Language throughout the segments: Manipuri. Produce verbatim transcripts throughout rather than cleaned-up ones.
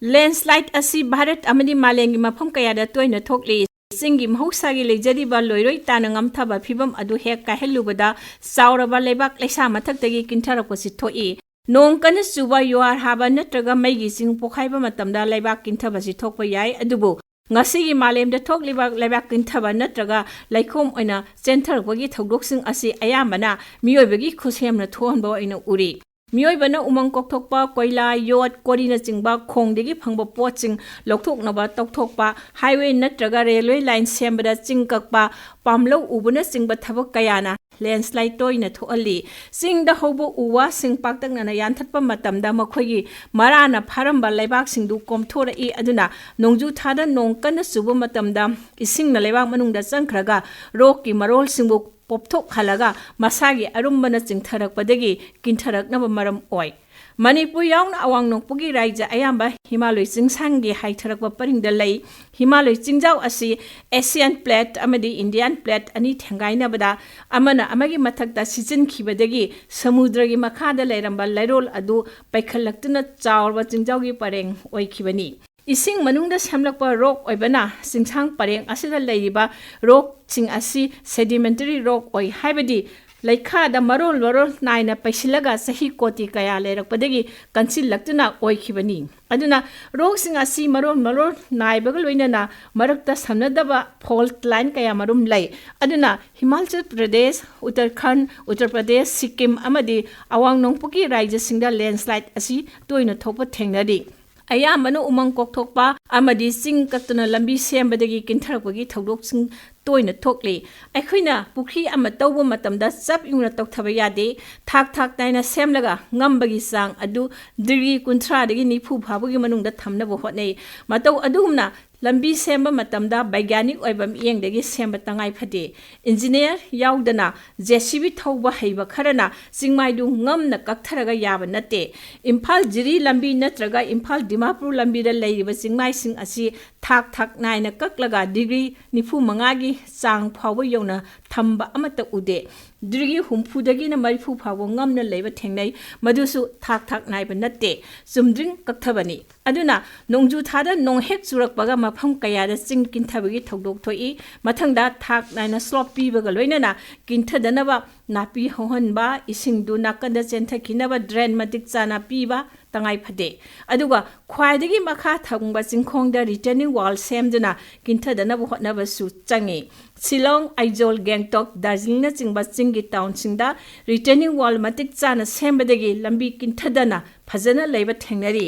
Landslide ꯑꯁꯤ ꯚꯥꯔꯠ ꯑꯃꯗꯤ ꯃꯥꯂꯦꯝꯒꯤ ꯃꯐꯝ ꯀꯌꯥꯗ ꯇꯣꯏꯅ ꯊꯣꯛꯂꯤ꯫ ꯆꯤꯡꯒꯤ ꯃꯍꯧꯁꯥꯒꯤ ꯂꯩꯖꯔꯤꯕ ꯂꯣꯏꯔꯣꯏ ꯇꯥꯅ ꯉꯝꯊꯕ ꯐꯤꯚꯝ ꯑꯗꯨ ꯍꯦꯛ ꯀꯥꯏꯍꯜꯂꯨꯕꯗ ꯆꯥꯎꯔꯕ ꯂꯩꯕꯥꯛ ꯂꯩꯁꯥ ꯃꯊꯛꯇꯒꯤ ꯀꯤꯟꯊꯔꯛꯄꯁꯤ ꯊꯣꯛꯏ꯫ ꯅꯣꯡ ꯀꯟꯅ ꯆꯨꯕ, ꯌꯨꯍꯥꯔ ꯍꯥꯕ ꯅꯠꯇ꯭ꯔꯒ ꯃꯩꯒꯤ ꯆꯤꯡ ꯄꯣꯈꯥꯏꯕ ꯃꯇꯝꯗ ꯂꯩꯕꯥꯛ ꯀꯤꯟꯊꯕꯁꯤ ꯊꯣꯛꯄ ꯌꯥꯏ꯫ ꯑꯗꯨꯕꯨ ꯉꯁꯤꯒꯤ ꯃꯥꯂꯦꯝꯗ ꯊꯣꯛꯂꯤꯕ ꯂꯩꯕꯥꯛ ꯀꯤꯟꯊꯕ ꯅꯠꯇ꯭ꯔꯒ ꯂꯩꯈꯣꯝ ꯑꯣꯏꯅ ꯆꯦꯟꯊꯔꯛꯄꯒꯤ ꯊꯧꯗꯣꯛꯁꯤꯡ ꯑꯁꯤ ꯑꯌꯥꯝꯕꯅ ꯃꯤꯑꯣꯏꯕꯒꯤ ꯈꯨꯠꯁꯦꯝꯅ ꯊꯣꯛꯍꯟꯕ ꯑꯣꯏꯅ ꯎꯔꯤ꯫ ꯃꯤꯑꯣꯏꯕꯅ ꯎꯃꯪ ꯀꯣꯛꯊꯣꯛꯄ, ꯀꯣꯏꯂꯥ, ꯌꯣꯠ, ꯀꯣꯔꯤꯅꯆꯤꯡꯕ ꯈꯣꯡꯗꯒꯤ ꯐꯪꯕ ꯄꯣꯠꯁꯤꯡ ꯂꯧꯊꯣꯛꯅꯕ ꯇꯧꯊꯣꯛꯄ, ꯍꯥꯏꯋꯦ ꯅꯠꯇ꯭ꯔꯒ ꯔꯦꯜꯋꯦ ꯂꯥꯏꯟ ꯁꯦꯝꯕꯗ ꯆꯤꯡ ꯀꯛꯄ, ꯄꯥꯝꯂꯧ ꯎꯕꯅꯆꯤꯡꯕ ꯊꯕꯛ ꯀꯌꯥꯅ ꯂꯦꯟꯁꯂꯥꯏꯠ ꯇꯣꯏꯅ ꯊꯣꯛꯍꯜꯂꯤ꯫ ꯆꯤꯡꯗ ꯍꯧꯕ ꯎ ꯋꯥꯁꯤꯡ ꯄꯥꯛꯇꯛꯅꯅ ꯌꯥꯟꯊꯠꯄ ꯃꯇꯝꯗ ꯃꯈꯣꯏꯒꯤ ꯃꯔꯥꯅ ꯐꯥꯔꯝꯕ ꯂꯩꯕꯥꯛꯁꯤꯡꯗꯨ ꯀꯣꯝꯊꯣꯔꯛꯏ꯫ ꯑꯗꯨꯅ ꯅꯣꯡꯖꯨ ꯊꯥꯗ ꯅꯣꯡ ꯀꯟꯅ ꯆꯨꯕ ꯃꯇꯝꯗ ꯏꯁꯤꯡꯅ ꯂꯩꯕꯥꯛ ꯃꯅꯨꯡꯗ ꯆꯪꯈ꯭ꯔꯒ ꯔꯣꯛꯀꯤ ꯃꯔꯣꯜꯁꯤꯡꯕꯨ ꯄꯣꯞꯊꯣꯛꯍꯜꯂꯒ ꯃꯁꯥꯒꯤ ꯑꯔꯨꯝꯕꯅ ꯆꯤꯡꯊꯔꯛꯄꯗꯒꯤ ꯀꯤꯟꯊꯔꯛꯅꯕ ꯃꯔꯝ ꯑꯣꯏ꯫ ꯃꯅꯤꯄꯨꯔ ꯌꯥꯎꯅ ꯑꯋꯥꯡ ꯅꯣꯡꯄꯣꯛꯀꯤ ꯔꯥꯏꯖ꯭ꯌ ꯑꯌꯥꯝꯕ ꯍꯤꯃꯥꯂꯣꯏ ꯆꯤꯡꯁꯥꯡꯒꯤ ꯍꯥꯏꯊꯔꯛꯄ ꯄꯔꯤꯡꯗ ꯂꯩ꯫ ꯍꯤꯃꯥꯂꯣꯏ ꯆꯤꯡꯖꯥꯎ ꯑꯁꯤ ꯑꯦꯁꯤꯌꯥꯟ ꯄ꯭ꯂꯦꯠ ꯑꯃꯗꯤ ꯏꯟꯗꯤꯌꯥꯟ ꯄ꯭ꯂꯦꯠ ꯑꯅꯤ ꯊꯦꯡꯒꯥꯏꯅꯕꯗ ꯑꯃꯅ ꯑꯃꯒꯤ ꯃꯊꯛꯇ ꯁꯤꯖꯤꯟꯈꯤꯕꯗꯒꯤ ꯁꯃꯨꯗ꯭ꯔꯒꯤ ꯃꯈꯥꯗ ꯂꯩꯔꯝꯕ ꯂꯩꯔꯣꯜ ꯑꯗꯨ ꯄꯩꯈꯠꯂꯛꯇꯨꯅ ꯆꯥꯎꯔꯕ ꯆꯤꯡꯖꯥꯎꯒꯤ ꯄꯔꯦꯡ ꯑꯣꯏꯈꯤꯕꯅꯤ꯫ ꯏꯁꯤꯡ ꯃꯅꯨꯡꯗ ꯁꯦꯝꯂꯛꯄ ꯔꯣꯛ ꯑꯣꯏꯕꯅ ꯆꯤꯡꯁꯥꯡ ꯄꯔꯦꯡ ꯑꯁꯤꯗ ꯂꯩꯔꯤꯕ ꯔꯣꯛꯁꯤꯡ ꯑꯁꯤ ꯁꯦꯗꯤꯃꯦꯟꯇꯔꯤ ꯔꯣꯛ ꯑꯣꯏ, ꯍꯥꯏꯕꯗꯤ ꯂꯩꯈꯥꯗ ꯃꯔꯣꯜ ꯃꯔꯣꯜ ꯅꯥꯏꯅ ꯄꯩꯁꯤꯜꯂꯒ ꯆꯍꯤ ꯀꯣꯇꯤ ꯀꯌꯥ ꯂꯩꯔꯛꯄꯗꯒꯤ ꯀꯟꯁꯤꯜꯂꯛꯇꯨꯅ ꯑꯣꯏꯈꯤꯕꯅꯤ꯫ ꯑꯗꯨꯅ ꯔꯣꯛꯁꯤꯡ ꯑꯁꯤ ꯃꯔꯣꯜ ꯃꯔꯣꯜ ꯅꯥꯏꯕꯒ ꯂꯣꯏꯅꯅ ꯃꯔꯛꯇ ꯁꯝꯅꯗꯕ ꯐꯣꯜꯠ ꯂꯥꯏꯟ ꯀꯌꯥ ꯃꯔꯨꯝ ꯂꯩ꯫ ꯑꯗꯨꯅ ꯍꯤꯃꯥꯆꯜ ꯄ꯭ꯔꯗꯦꯁ, ꯎꯠꯇꯔꯈꯟꯗ, ꯎꯠꯇꯔ ꯄ꯭ꯔꯗꯦꯁ, ꯁꯤꯛꯀꯤꯝ ꯑꯃꯗꯤ ꯑꯋꯥꯡ ꯅꯣꯡꯄꯣꯛꯀꯤ ꯔꯥꯏꯖ꯭ꯌꯁꯤꯡꯗ ꯂꯦꯟꯁꯂꯥꯏꯠ ꯑꯁꯤ ꯇꯣꯏꯅ ꯊꯣꯛꯄ ꯊꯦꯡꯅꯔꯤ꯫ ꯑꯌꯥꯝꯕꯅ ꯎꯃꯪ ꯀꯣꯛꯊꯣꯛꯄ ꯑꯃꯗꯤ ꯆꯤꯡ ꯀꯛꯇꯨꯅ ꯂꯝꯕꯤ ꯁꯦꯝꯕꯗꯒꯤ ꯀꯤꯟꯊꯔꯛꯄꯒꯤ ꯊꯧꯗꯣꯛꯁꯤꯡ ꯇꯣꯏꯅ ꯊꯣꯛꯂꯤ꯫ ꯑꯩꯈꯣꯏꯅ ꯄꯨꯈ꯭ꯔꯤ ꯑꯃ ꯇꯧꯕ ꯃꯇꯝꯗ ꯆꯞ ꯌꯨꯡꯅ ꯇꯧꯊꯕ ꯌꯥꯗꯦ꯫ ꯊꯥꯛ ꯊꯥꯛ ꯅꯥꯏꯅ ꯁꯦꯝꯂꯒ ꯉꯝꯕꯒꯤ ꯆꯥꯡ ꯑꯗꯨ ꯗꯤꯒ꯭ꯔꯤ ꯀꯨꯟꯊ꯭ꯔꯥꯗꯒꯤ ꯅꯤꯐꯨ ꯐꯥꯎꯕꯒꯤ ꯃꯅꯨꯡꯗ ꯊꯝꯅꯕ ꯍꯣꯠꯅꯩ꯫ ꯃꯇꯧ ꯑꯗꯨꯒꯨꯝꯅ ꯂꯝꯕꯤ ꯁꯦꯝꯕ ꯃꯇꯝꯗ ꯕꯩꯒ꯭ꯌꯥꯅꯤꯛ ꯑꯣꯏꯕ ꯃꯤꯠꯌꯦꯡꯗꯒꯤ ꯁꯦꯝꯕ ꯇꯉꯥꯏ ꯐꯗꯦ꯫ ꯏꯟꯖꯤꯅꯤꯌꯔ ꯌꯥꯎꯗꯅ ꯖꯦ ꯁꯤ ꯕꯤ ꯊꯧꯕ ꯍꯩꯕ ꯈꯔꯅ ꯆꯤꯡꯃꯥꯏꯗꯨ ꯉꯝꯅ ꯀꯛꯊꯔꯒ ꯌꯥꯕ ꯅꯠꯇꯦ꯫ ꯏꯝꯐꯥꯜ ꯖꯤꯔꯤ ꯂꯝꯕꯤ ꯅꯠꯇ꯭ꯔꯒ ꯏꯝꯐꯥꯜ ꯗꯤꯃꯥꯄꯨꯔ ꯂꯝꯕꯤꯗ ꯂꯩꯔꯤꯕ ꯆꯤꯡꯃꯥꯏꯁꯤꯡ ꯑꯁꯤ ꯊꯥꯛ ꯊꯥꯛ ꯅꯥꯏꯅ ꯀꯛꯂꯒ ꯗꯤꯒ꯭ꯔꯤ ꯅꯤꯐꯨ ꯃꯉꯥꯒꯤ ꯆꯥꯡ ꯐꯥꯎꯕ ꯌꯧꯅ ꯊꯝꯕ ꯑꯃꯠꯇ ꯎꯗꯦ꯫ ꯗꯤꯒ꯭ꯔꯤ ꯍꯨꯝꯐꯨꯗꯒꯤꯅ ꯃꯔꯤꯐꯨ ꯐꯥꯎꯕ ꯉꯝꯅ ꯂꯩꯕ ꯊꯦꯡꯅꯩ꯫ ꯃꯗꯨꯁꯨ ꯊꯥꯛ ꯊꯥꯛ ꯅꯥꯏꯕ ꯅꯠꯇꯦ, ꯆꯨꯝꯗ꯭ꯔꯤꯡ ꯀꯛꯊꯕꯅꯤ꯫ ꯑꯗꯨꯅ ꯅꯣꯡꯖꯨ ꯊꯥꯗ ꯅꯣꯡ ꯍꯦꯛ ꯆꯨꯔꯛꯄꯒ ꯃꯐꯝ ꯀꯌꯥꯗ ꯆꯤꯡ ꯀꯤꯟꯊꯕꯒꯤ ꯊꯧꯗꯣꯛ ꯊꯣꯛꯏ꯫ ꯃꯊꯪꯗ ꯊꯥꯛ ꯅꯥꯏꯅ ꯁ꯭ꯂꯣꯞ ꯄꯤꯕꯒ ꯂꯣꯏꯅꯅ ꯀꯤꯟꯊꯗꯅꯕ ꯅꯥꯄꯤ ꯍꯧꯍꯟꯕ, ꯏꯁꯤꯡꯗꯨ ꯅꯥꯀꯟꯗ ꯆꯦꯟꯊꯈꯤꯅꯕ ꯗ꯭ꯔꯦꯟ ꯃꯇꯤꯛ ꯆꯥꯅ ꯄꯤꯕ ꯇꯉꯥꯏ ꯐꯗꯦ꯫ ꯑꯗꯨꯒ ꯈ꯭ꯋꯥꯏꯗꯒꯤ ꯃꯈꯥ ꯊꯪꯕ ꯆꯤꯡꯈꯣꯡꯗ ꯔꯤꯇꯦꯅꯤꯡ ꯋꯥꯜ ꯁꯦꯝꯗꯨꯅ ꯀꯤꯟꯊꯗꯅꯕ ꯍꯣꯠꯅꯕꯁꯨ ꯆꯪꯏ꯫ ꯁꯤꯂꯣꯡ, ꯑꯥꯏꯖꯣꯜ, ꯒꯦꯡꯇꯣꯛ, ꯗꯥꯔꯖꯤꯂꯤꯡꯅꯆꯤꯡꯕ ꯆꯤꯡꯒꯤ ꯇꯥꯎꯟꯁꯤꯡꯗ ꯔꯤꯇꯦꯅꯤꯡ ꯋꯥꯜ ꯃꯇꯤꯛ ꯆꯥꯅ ꯁꯦꯝꯕꯗꯒꯤ ꯂꯝꯕꯤ ꯀꯤꯟꯊꯗꯅ ꯐꯖꯅ ꯂꯩꯕ ꯊꯦꯡꯅꯔꯤ꯫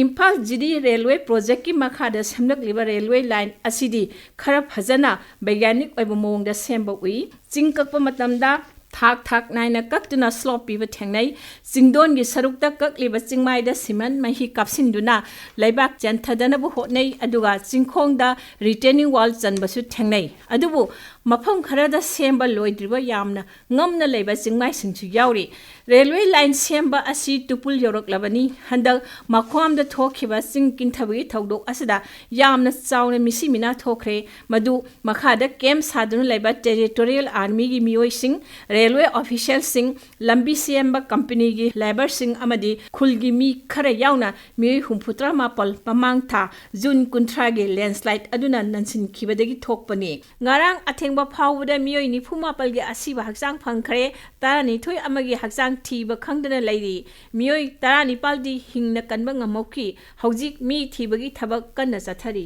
ꯏꯝꯐꯥꯜ ꯖꯤꯔꯤ ꯔꯦꯜꯋꯦ ꯄ꯭ꯔꯣꯖꯦꯛꯀꯤ ꯃꯈꯥꯗ ꯁꯦꯝꯂꯛꯂꯤꯕ ꯔꯦꯜꯋꯦ ꯂꯥꯏꯟ ꯑꯁꯤꯗꯤ ꯈꯔ ꯐꯖꯅ ꯕꯩꯒ꯭ꯌꯥꯅꯤꯛ ꯑꯣꯏꯕ ꯃꯑꯣꯡꯗ ꯁꯦꯝꯕ ꯎꯏ꯫ ꯆꯤꯡ ꯀꯛꯄ ꯃꯇꯝꯗ ꯊꯥꯛ ꯊꯥꯛ ꯅꯥꯏꯅ ꯀꯛꯇꯨꯅ ꯁ꯭ꯂꯣꯞ ꯄꯤꯕ ꯊꯦꯡꯅꯩ꯫ ꯆꯤꯡꯗꯣꯟꯒꯤ ꯁꯔꯨꯛꯇ ꯀꯛꯂꯤꯕ ꯆꯤꯡꯃꯥꯏꯗ ꯁꯤꯃꯦꯟ ꯃꯍꯤ ꯀꯥꯞꯁꯤꯟꯗꯨꯅ ꯂꯩꯕꯥꯛ ꯆꯦꯟꯊꯗꯅꯕ ꯍꯣꯠꯅꯩ, ꯑꯗꯨꯒ ꯆꯤꯡꯈꯣꯡꯗ ꯔꯤꯇꯦꯅꯤꯡ ꯋꯥꯜ ꯆꯟꯕꯁꯨ ꯊꯦꯡꯅꯩ꯫ ꯑꯗꯨꯕꯨ ꯃꯐꯝ ꯈꯔꯗ ꯁꯦꯝꯕ ꯂꯣꯏꯗ꯭ꯔꯤꯕ ꯌꯥꯝꯅ ꯉꯝꯅ ꯂꯩꯕ ꯆꯤꯡꯃꯥꯏꯁꯤꯡꯁꯨ ꯌꯥꯎꯔꯤ꯫ ꯔꯦꯜꯋꯦ ꯂꯥꯏꯟ ꯁꯦꯝꯕ ꯑꯁꯤ ꯇꯨꯄꯨꯜ ꯌꯧꯔꯛꯂꯕꯅꯤ꯫ ꯍꯟꯗꯛ ꯃꯈ꯭ꯋꯥꯝꯗ ꯊꯣꯛꯈꯤꯕ ꯆꯤꯡ ꯀꯤꯟꯊꯕꯒꯤ ꯊꯧꯗꯣꯛ ꯑꯁꯤꯗ ꯌꯥꯝꯅ ꯆꯥꯎꯅ ꯃꯤꯁꯤ ꯃꯤꯅꯥ ꯊꯣꯛꯈ꯭ꯔꯦ꯫ ꯃꯗꯨ ꯃꯈꯥꯗ ꯀꯦꯝꯞ ꯁꯥꯗꯨꯅ ꯂꯩꯕ ꯇꯦꯔꯤꯇꯣꯔꯤꯌꯦꯜ ꯑꯥꯔꯃꯤꯒꯤ ꯃꯤꯑꯣꯏꯁꯤꯡ, ꯔꯦꯜꯋꯦ ꯑꯣꯐꯤꯁꯤꯌꯦꯜꯁꯤꯡ, ꯂꯝꯕꯤ ꯁꯦꯝꯕ ꯀꯝꯄꯅꯤꯒꯤ ꯂꯦꯕꯔꯁꯤꯡ ꯑꯃꯗꯤ ꯈꯨꯜꯒꯤ ꯃꯤ ꯈꯔ ꯌꯥꯎꯅ ꯃꯤꯑꯣꯏ ꯍꯨꯝꯐꯨꯇꯔꯥ ꯃꯥꯄꯜ ꯃꯃꯥꯡ ꯊꯥ ꯖꯨꯟ ꯀꯨꯟꯊ꯭ꯔꯥꯒꯤ ꯂꯦꯟꯁꯂꯥꯏꯠ ꯑꯗꯨꯅ ꯅꯟꯁꯤꯟꯈꯤꯕꯗꯒꯤ ꯊꯣꯛꯄꯅꯤ꯫ ꯉꯔꯥꯡ ꯑꯊꯦꯡꯕ ꯐꯥꯎꯕꯗ ꯃꯤꯑꯣꯏ ꯅꯤꯐꯨ ꯃꯥꯄꯜꯒꯤ ꯑꯁꯤꯕ ꯍꯛꯆꯥꯡ ꯐꯪꯈ꯭ꯔꯦ, ꯇꯔꯥꯅꯤꯊꯣꯏ ꯑꯃꯒꯤ ꯍꯛꯆꯥꯡ ꯊꯤꯕ ꯈꯪꯗꯅ ꯂꯩꯔꯤ꯫ ꯃꯤꯑꯣꯏ ꯇꯔꯥꯅꯤꯄꯥꯜꯗꯤ ꯍꯤꯡꯅ ꯀꯟꯕ ꯉꯝꯍꯧꯈꯤ꯫ ꯍꯧꯖꯤꯛ ꯃꯤ ꯊꯤꯕꯒꯤ ꯊꯕꯛ ꯀꯟꯅ ꯆꯠꯊꯔꯤ꯫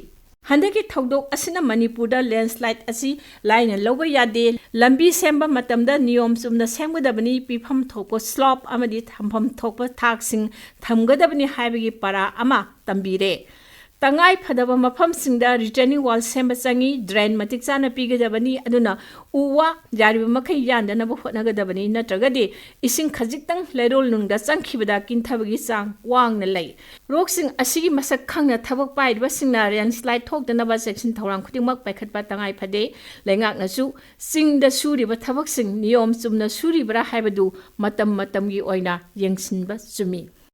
ꯍꯟꯗꯛꯀꯤ ꯊꯧꯗꯣꯛ ꯑꯁꯤꯅ ꯃꯅꯤꯄꯨꯔꯗ ꯂꯦꯟꯁꯂꯥꯏꯠ ꯑꯁꯤ ꯂꯥꯏꯅ ꯂꯧꯕ ꯌꯥꯗꯦ꯫ ꯂꯝꯕꯤ ꯁꯦꯝꯕ ꯃꯇꯝꯗ ꯅꯤꯌꯣꯝ ꯆꯨꯝꯅ ꯁꯦꯝꯒꯗꯕꯅꯤ꯫ ꯄꯤꯐꯝ ꯊꯣꯛꯄ ꯁ꯭ꯂꯣꯞ ꯑꯃꯗꯤ ꯊꯝꯐꯝ ꯊꯣꯛꯄ ꯊꯥꯛꯁꯤꯡ ꯊꯝꯒꯗꯕꯅꯤ ꯍꯥꯏꯕꯒꯤ ꯄꯔꯥ ꯑꯃ ꯇꯝꯕꯤꯔꯦ꯫ ꯇꯉꯥꯏ ꯐꯗꯕ ꯃꯐꯝꯁꯤꯡꯗ ꯔꯤꯇꯦꯅꯤꯡ ꯋꯥꯜ ꯁꯦꯝꯕ ꯆꯪꯏ꯫ ꯗ꯭ꯔꯦꯟ ꯃꯇꯤꯛ ꯆꯥꯅ ꯄꯤꯒꯗꯕꯅꯤ꯫ ꯑꯗꯨꯅ ꯎ ꯋꯥ ꯌꯥꯔꯤꯕ ꯃꯈꯩ ꯌꯥꯟꯗꯅꯕ ꯍꯣꯠꯅꯒꯗꯕꯅꯤ, ꯅꯠꯇ꯭ꯔꯒꯗꯤ ꯏꯁꯤꯡ ꯈꯖꯤꯛꯇꯪ ꯂꯩꯔꯣꯜ ꯅꯨꯡꯗ ꯆꯪꯈꯤꯕꯗ ꯀꯤꯟꯊꯕꯒꯤ ꯆꯥꯡ ꯋꯥꯡꯅ ꯂꯩ꯫ ꯔꯣꯛꯁꯤꯡ ꯑꯁꯤꯒꯤ ꯃꯁꯛ ꯈꯪꯅ ꯊꯕꯛ ꯄꯥꯏꯔꯤꯕꯁꯤꯡꯅ ꯂꯦꯟꯁꯂꯥꯏꯠ ꯊꯣꯛꯇꯅꯕ ꯆꯦꯛꯁꯤꯟ ꯊꯧꯔꯥꯡ ꯈꯨꯗꯤꯡꯃꯛ ꯄꯥꯏꯈꯠꯄ ꯇꯉꯥꯏ ꯐꯗꯦ꯫ ꯂꯩꯉꯥꯛꯅꯁꯨ ꯆꯤꯡꯗ ꯁꯨꯔꯤꯕ ꯊꯕꯛꯁꯤꯡ ꯅꯤꯌꯣꯝ ꯆꯨꯝꯅ ꯁꯨꯔꯤꯕ꯭ꯔꯥ ꯍꯥꯏꯕꯗꯨ ꯃꯇꯝ ꯃꯇꯝꯒꯤ ꯑꯣꯏꯅ ꯌꯦꯡꯁꯤꯟꯕ ꯆꯨꯝꯃꯤ꯫